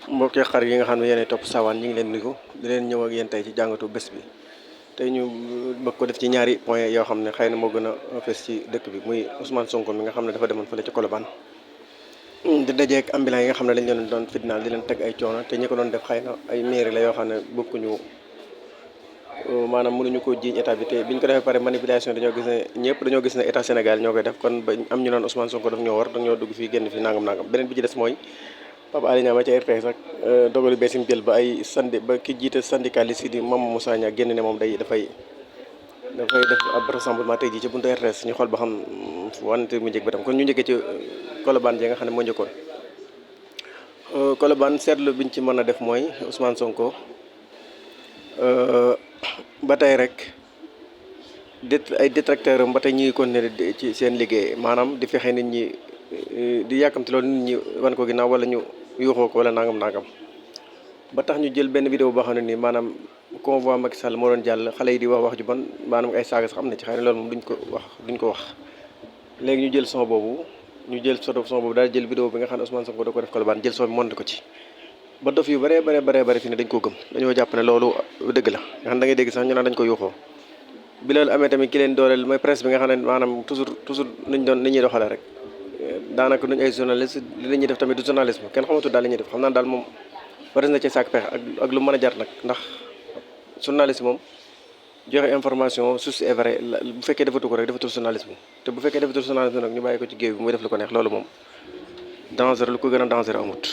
mbokki xar yi nga xam ne yéenay topp Sawane ñu ngi leen nuyu di leen ñëw ak yéen tey ci jàngatu bés bi tey ñu bëgg ko def ci ñaari point yoo xam ne xëy na moo gën a fës ci dëkk bi muy Ousmane Sonko mi nga xam ne dafa demoon fële ci Colobane di dajeek ambulant yi nga xam ne dañ leen doon fitnaal di leen teg ay coono te ñi ko doon def xëy na ay mairie la yoo xam ne bokkuñu maanaam mënuñu ko jiiñ état bi te biñ ko defee pare manipulation dañoo gis ne état Sénégal ñoo koy def kon ba am ñu naan Ousmane Sonko daf ñoo war dañoo dugg fii génn fii nangam nangam beneen bi ci des mooy Pape Alé Niang ba ca RTS ak dogalu bees yi mu jël ba ay ba ki jiite syndicaliste yi di Mame Moussa Niang génn ne moom dafay def ab rassemblement tey jii ci buntu RTS ñu xool ba xam wante mu njëkk ba tam kon ñu njëkkee ci Colobane ji nga xam ne moo njëkkoon Colobane seetlu biñ ci mën a def mooy Ousmane Sonko ba tey rek ay détracteur am ba tey ñu ngi continuer ci seen liggéey maanaam di fexe nit ñi di yàkkamti loolu nit ñi wan ko ginnaaw wala ñu yuuxoo ko wala nangam nangam ba tax ñu jël benn vidéo boo xam ne nii maanaam convoi Macky Sall moo doon jàll xale yi di wax ju bon maanaam ay saaga sax am na ci xëy na loolu moom duñ ko wax léegi ñu jël son boobu daal jël vidéo bi nga xam ne Ousmane Sonko da ko def Colobane jël son bi monté ko ci ba dof yu bare fi ne dañ koo gëm dañoo jàpp ne loolu dëgg la nga xam ne da ngay dégg sax ñu naan dañ ko yuuxoo bi loolu amee tamit ki leen dooleel mooy presse bi nga xam ne maanaam toujours ni ñuy doxale rek daanaka duñ ay journaliste li ñuy def tamit du journalisme kenn xamatul daal li ñuy def xam naa daal moom war na ci sàkk pexe ak lu mën a jar nag ndax journaliste moom joxe information source est vrai bu fekkee defatu ko rek defatul journalisme te bu fekkee defatul journalisme nag ñu bàyyi ko ci géew bi muy def lu ko neex loolu moom dangereux lu ko gën a dangereux amut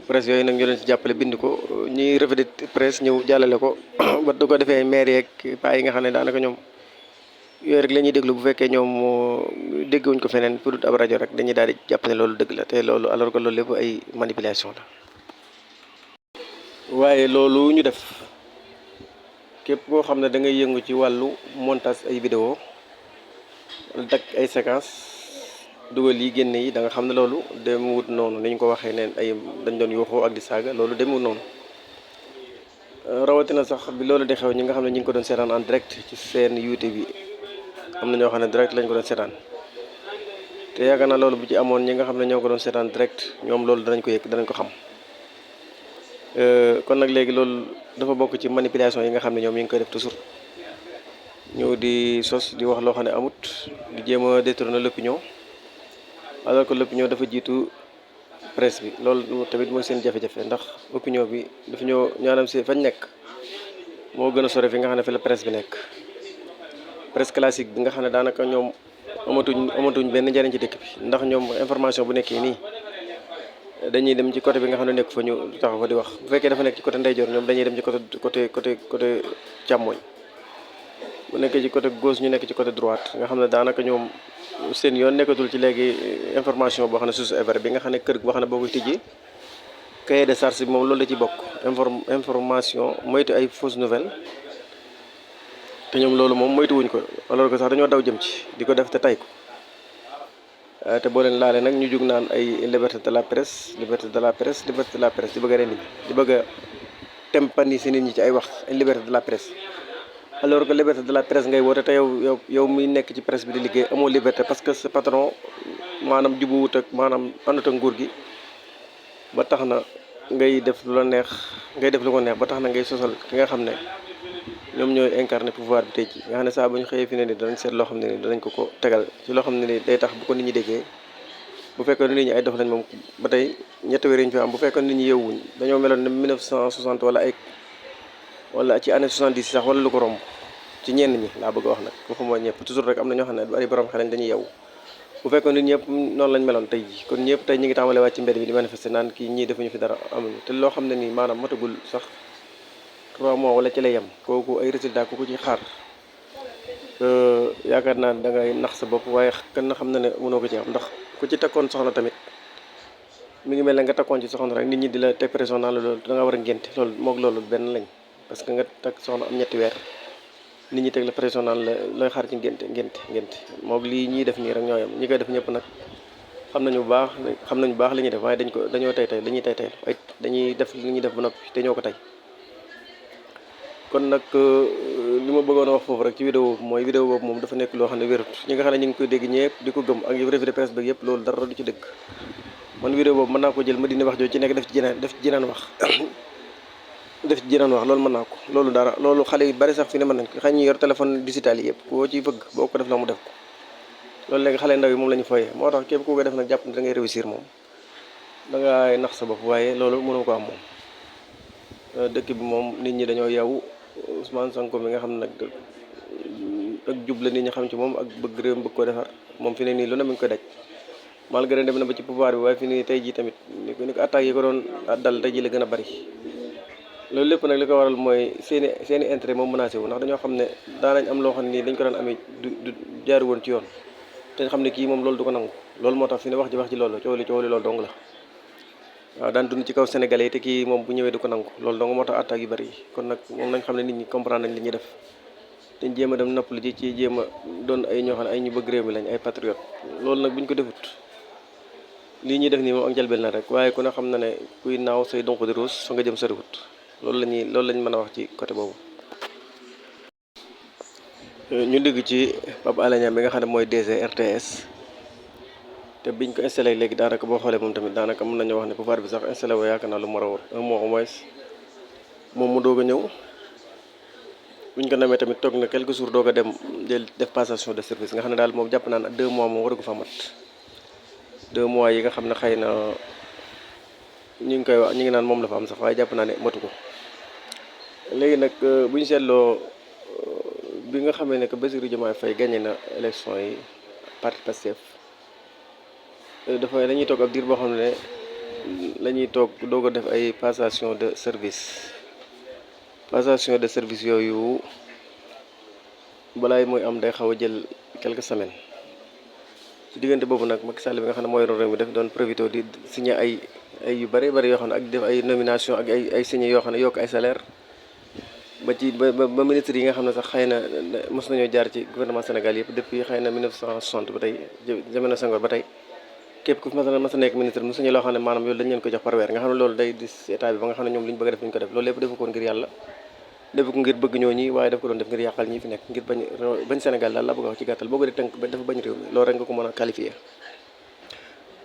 presse yooyu nag ñoo leen ci jàppale bind ko ñuy revue de presse ñëw jàllale ko ba du ko defee maire yeeg paa yi nga xam ne daanaka ñoom yooyu rek la ñuy déglu bu fekkee ñoom déggewuñ ko feneen pour ab rajo rek dañuy daal di jàpp ne loolu dëgg la te loolu alors que loolu lépp ay manipulation la waaye loolu ñu def képp koo xam ne da ngay yëngu ci wàllu montage ay vidéo wala dakk ay séquence dugal yi génn yi da nga xam ne loolu demewut noonu ni ñu ko waxee neen ay dañ doon yuuxoo ak di saaga loolu demewut noonu rawatina sax bi loolu di xew ñi nga xam ne ñi ngi ko doon seetaan en direct ci seen YouTube bi am na ñoo xam ne direct lañ ko doon seetaan te yaakaar naa loolu bu ci amoon ñi nga xam ne ñoo ko doon seetaan direct ñoom loolu danañ ko yëg danañ ko xam kon nag léegi loolu dafa bokk ci manipulation yi nga xam ne ñoom ñu ngi koy def toujours ñëw di sos di wax loo xam ne amut di jéem a détourner l'opinion alors que l'opinion dafa jiitu presse bi loolu tamit mooy seen jafe-jafe ndax opinion bi dafa ñoo ñaanam si fañ nekk moo gën a sore fi nga xam ne fi la presse bi nekk presse classique bi nga xam ne daanaka ñoom amatuñ benn njariñ ci dëkk bi ndax ñoom information bu nekkee nii dañuy dem ci côté bi nga xam ne nekk fa ñu taxaw fa di wax bu fekkee dafa nekk ci côté ndeyjoor ñoom dañuy dem ci côté càmmoñ bu nekkee ci côté gauche ñu nekk ci côté droite nga xam ne daanaka ñoom seen yoon nekkatul ci léegi information boo xam ne source est vraie bi nga xam ne kër boo xam ne boo koy tijji cahier de charge bi moom loolu la ci bokk information moytu ay fausse nouvelle te ñoom loolu moom moytuwuñ ko alors que sax dañoo daw jëm ci di ko def te tay ko te boo leen laalee nag ñu jug naan ay liberté de la presse liberté de la presse liberté de la presse di bëgg a rey nit ñi di bëgg a tempaniser nit ñi ci ay wax ay liberté de la presse alors que liberté de la presse ngay woote te yow muy nekk ci presse bi di liggéey amoo liberté parce que sa patron maanaam jubuwut ak maanaam àndut ak nguur gi ba tax na ngay def lu la neex ngay def lu ko neex ba tax na ngay sosal ki nga xam ne ñoom ñooy incarné pouvoir bi tey ji nga xam ne saa bu ñu xëyee fi ne ni danañ seet loo xam ne ni danañ ko tegal ci loo xam ne ni day tax bu ko nit ñi déggee bu fekkoon nit ñi ay dof lañ moom ba tey ñetti weer yi ñu fi am bu fekkoon nit ñi yeewuñ dañoo meloon ne 1960 wala ci année 70 sax wala lu ko romb ci ñenn ñi laa bëgg a wax nag waxuma ñëpp toujours rek am na ñoo xam ne bari borom xel dañuy yeewu bu fekkoon nit ñëpp noonu lañ meloon tey ji kon ñëpp tey ñi ngi tàmbalee wàcc ci mbedd bi di manifester naan kii ñii defuñu fi dara amuñu te loo xam ne nii maanaam matagul sax 3 mois wala ci lay yem kooku ay résultat ku ko ci xaar yaakaar naa da ngay nax sa bopp waaye kenn xam na ne mënoo ko ci am ndax ku ci takkoon soxna tamit mi ngi mel ne nga takkoon ci soxna rek nit ñi di la teg pression naan la loolu da nga war a ngénte loolu moog loolu benn lañ parce que nga takk soxna am ñetti weer nit ñi teg la pression naan la looy xaar ci ngénte moog lii ñiy def nii rek ñoo yem ñi koy def ñëpp nag xam nañu bu baax li ñuy def waaye dañoo tey dañuy tey ay dañuy def li ñuy def ba noppi te ñoo ko tey kon nag li ma bëggoon a wax foofu rek ci vidéo mooy vidéo boobu moom dafa nekk loo xam ne wérut ñi nga xam ne ñu ngi koy dégg ñëpp di ko gëm ak revue de presse bi yëpp loolu dara du ci dëgg man vidéo boobu mën naa ko jël ma dindi wax jooju ci nekk def ci jeneen wax def ci jeneen wax loolu mën naa ko. loolu dara loolu xale yu bari sax fi ne mën nañ ko xëy ñu yor téléphone digital yi yëpp koo ciy bëgg boo ko def la mu def ko loolu léegi xale ndaw yi moom la ñu fooyee moo tax képp ku ko def nag jàpp ne da ngay réussir moom da ngay nax sa bopp waaye loolu mënu ko am moom. dëkk bi moom nit ñi dañoo yaw Ousmane Sonko mi nga xam ne nag ak jub la nit ñi xam ci moom ak bëgg réew mi bëgg ko defar moom fi ne nii lu ne mi ngi koy daj malgré dem na ba ci pouvoir bi waaye fi nii tey jii tamit ni ko attaques yi ko doon dal tey jii la gën a bari. loolu lépp nag li ko waral mooy seeni intérêt moom menacé wu ndax dañoo xam ne daanañ am loo xam ne nii dañ ko daan amee du jaaru woon ci yoon te xam ne kii moom loolu du ko nangu loolu moo tax fi ne wax ji loolu coow li loolu dong la. waaw daan dund ci kaw sénégalais yi te kii moom bu ñëwee du ko nangu loolu dong moo tax attaques yu bari yi kon nag moom nañ xam ne nit ñi comprendre nañ li ñuy def dañ jéem a dem noppali ci jéem a doon ay ñoo xam ne ay ñu bëgg réew mi lañ ay patriote loolu nag bu ñu ko defut lii ñuy def nii moom ak njëlbeen la rek waaye ku ne xam na ne kuy naaw say donk di ruus fa nga jëm soriwut loolu lañ mën a wax ci côté boobu. ñu dégg ci Pape Alé Niang bi nga xam ne mooy DG RTS te biñ ko installé léegi daanaka boo xoolee moom tamit daanaka mën nañoo wax ne pouvoir bi sax installé woo yaakaar naa lu mu war a un mois au moins moom mu doog a ñëw buñ ko namee tamit toog na quelques jours doog a dem def passation de service nga xam ne daal moom jàpp naa ne 2 mois moom waru ko fa mat 2 mois yi nga xam ne xëy na ñu ngi koy wax ñu ngi naan moom la fa am sax waaye jàpp naa ne matu ko. léegi nag bu ñu seetloo bi nga xamee ne que Bassirou Diomaye Faye gagné na élection yi parti Pastef dañuy toog ab diir boo xam ne la ñuy toog doog a def ay passation de service yooyu balaay mooy am day xaw a jël quelques semaines ci diggante boobu nag Macky Sall bi nga xam ne mooy yoroon réew mi daf doon profité di signé ay yu bari yoo xam ne ak def ay nomination ak ay signé yoo xam ne yokk ay salaire ba ministre yi nga xam ne sax xëy na mos nañoo jaar ci gouvernement Sénégal yëpp depuis xëy na 1960 ba tey jamono Senghor ba tey képp ku fi mas a nekk ministre mos nañu loo xam ne maanaam yoolu dañu leen ko jox par weer nga xam ne loolu day dis état bi ba nga xam ne ñoom li ñu bëgg a def ñu ko def loolu lépp defu ko ngir yàlla defu ko ngir bëgg ñoo ñi waaye daf ko doon def ngir yàqal ñi fi nekk ngir bañ Sénégal daal la bëgg a wax ci gàttal boo ko di tënk dafa bañ réew mi loolu rek nga ko mën a qualifier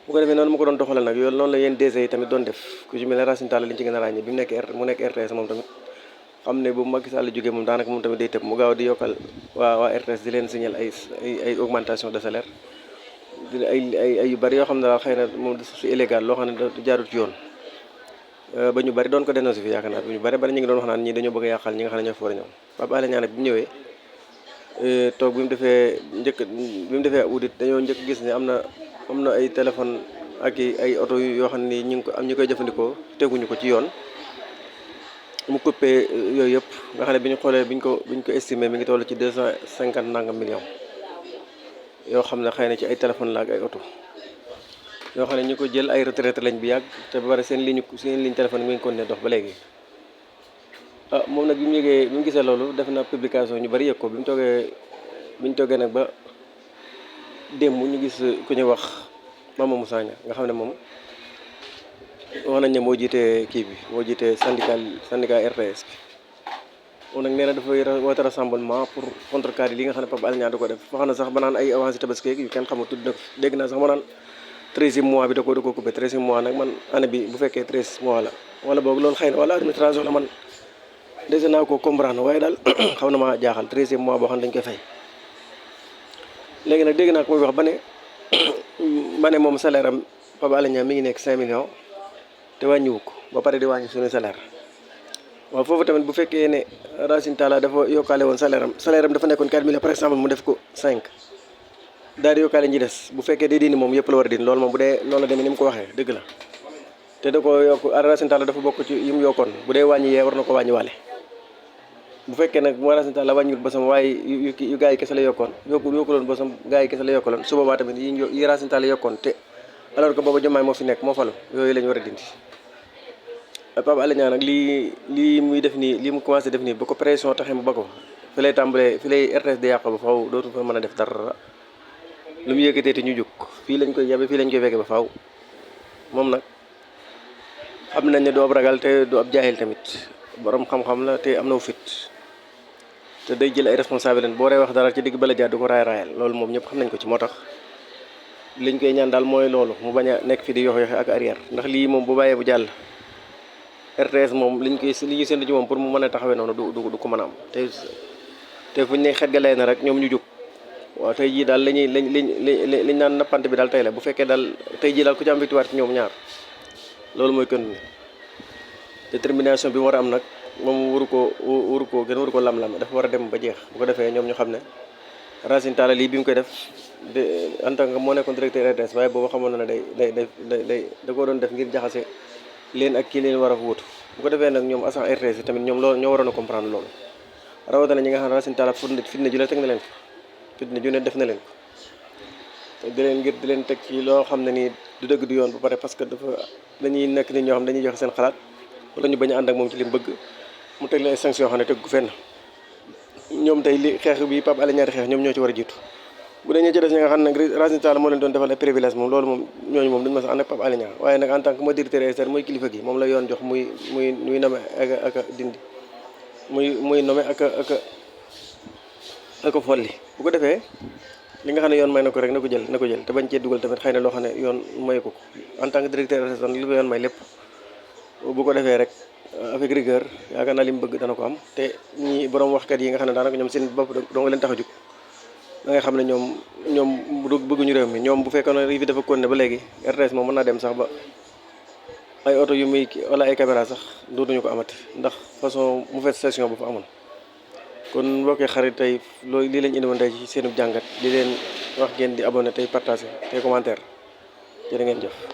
bu ko defee noonu mu ko doon doxalal nag yoolu noonu la yéen DG yi tamit doon def ku ci mel ne Racine Talla li ñu ci gën a ràññee bi mu nekk RTS moom tamit xam ne bu Macky Sall jógee moom daanaka moom tamit day tëb mu gaaw di yokkal waa RTS di leen signal ay augmentation de salaire di ay yu bari yoo xam ne daal xëy na moom c'est illégal loo xam ne jaarut ci yoon ba ñu bari doon ko dénoncé fi yaakaar naa ñu bari ñu ngi doon wax naan ñii dañoo bëgg a yàqal ñi nga xam ne ñoo fa war a ñëw Pape Alé Niang nag bi mu ñëwee toog bi mu defee audit dañoo njëkk gis ne am na ay téléphone ak ay oto yoo xam ne ñu koy jëfandikoo teguñu ko ci yoon mu coupé yooyu yëpp nga xam ne bi ñu xoolee bi ñu ko estimé mi ngi toll ci 250 nangam millions yoo xam ne xëy na ci ay téléphone la ak ay oto yoo xam ne ñu ko jël ay retraité lañ bi yàgg te ba pare seen ligne téléphone mi ngi continué dox ba léegi. moom nag bi mu gisee loolu def na publication ñu bari yëg ko bi ñu toogee nag ba démb ñu gis ku ñuy wax Mama Moussa Niang nga xam ne moom wax nañ ne moo jiite kii bi moo jiite syndicat RTS bi moom nag nee na dafay woote rassemblement pour contrecarrer li nga xam ne Pape Alé Niang da ko def wax na sax ba naan ay avancé tabaski yu kenn xamul tudd na dégg naa sax ma naan 13e mois bi da ko coupé 13e mois nag man année bi bu fekkee 13 mois la wala boog loolu xëy na wala administration la man dese naa ko comprendre waaye daal xaw na ma jaaxal 13e mois boo xam ne dañ koy fay léegi nag dégg naa ko muy wax ba ne moom salaire am Pape Alé Niang mi ngi nekk 5 millions te wàññiwu ko ba pare di wàññi suñu salaire waaw foofu tamit bu fekkee ne Racine Talla dafa yokkaale woon salaire am dafa nekkoon 4 millions par exemple mu def ko 5 daal di yokkaale ñi des bu fekkee day dindi moom yëpp la war a dindi loolu moom bu dee noonu la demee ni mu ko waxee dëgg la te da ko yokk Racine Talla dafa bokk ci yi mu yokkoon bu dee wàññi yee war na ko wàññi waale bu fekkee nag moo Racine Talla wàññiwul bosam waaye yu gaa yi kese la yokkoon yokkuloon bosam gaa yi kese la yokkaloon su boobaa tamit yi Racine Talla yokkoon te alors que booba Diomaye moo fi nekk moo falu yooyu la ñu war a dindi Pape Alé Niang nag lii muy def nii lii mu commencé def nii ba ko pression taxee mu ba ko fi lay tàmbalee fi lay RTS di yàqu ba faw dootu fa mën a def dara lu mu yëkkatee te ñu jóg fii lañ koy yabe fii lañ koy fekkee ba faaw moom nag xam nañ ne du ab ragal te du ab jaahil tamit borom xam-xam la te am na fit te day jël ay responsabilités boo dee wax dara ci digg bala jaar du ko raayal loolu moom ñëpp xam nañ ko ci moo tax liñ koy ñaan daal mooy loolu mu bañ a nekk fi di yox yoxe ak arrière, ndax lii moom bu bàyyee bu jàll RTS moom li ñuy séntu ci moom pour mu mën a taxawee noonu du ko mën a am te fuñ ne xet ga lay na rek ñoom ñu jóg. waaw tey jii daal liñ naan nappante bi daal tey la, bu fekkee daal tey jii daal ku ci am victoire ci ñoom ñaar loolu mooy continuer. détermination bi mu war a am nag moom waru ko lam-lam, dafa war a dem ba jeex. bu ko defee ñoom ñu xam ne Racine Talla lii bi mu koy def en tant que moo nekkoon directeur RTS, waaye boobu xamoon na ne da ko doon def ngir jaxase leen ak kii leen war a wuutu. bu ko defee nag ñoom agent RTS yi tamit ñoom loolu ñoo waroon a comprendre loolu, rawatina ñi nga xam ne Racine Talla fitna ju ne teg na leen ko, fitna ju ne def na leen ko te di leen teg ci loo xam ne nii du dëgg du yoon ba pare, parce que dañuy nekk nit ñoo xam dañuy joxe seen xalaat wala ñu bañ a ànd ak moom ci li mu bëgg, mu teg leen sanction yoo xam ne teg gu fenn. ñoom tey li xeex bi Pape Alé Niang xeex ñoom ñoo ci war a jiitu. bu dee ñi ci des ñi nga xam ne nag Racine Talla moo leen doon defal ay privilège moom loolu moom ñooñu moom duñu ma sax ànd ak Pape Alé Niang, waaye nag en tant que directeur externe mooy kilifa gi, moom la yoon jox muy nome ak dindi, muy nome ak folli. bu ko defee li nga xam ne yoon may na ko rek na ko jël te bañ cee dugal tamit xëy na loo xam ne yoon may ko en tant que directeur externe li ko yoon may lépp. bu ko defee rek avec rigueur yaakaar naa li mu bëgg dana ko am, te ñi borom waxkat yi nga xam ne daanaka ñoom seen bopp doo nga leen tax a jug, da nga xam ne ñoom bëgguñu réew mi. ñoom bu fekkoon ne fi dafa continuer ba léegi RTS moom mën naa dem sax ba ay oto yu muy wala ay caméra sax dootuñu ko amati, ndax façon manifestation bu fa amoon. kon mbokki xarit tey loolu lii lañ indi woon tey ci seenu jàngat, di leen wax ngeen di abonné tey partagé tey commentaire jërë ngeen jëf.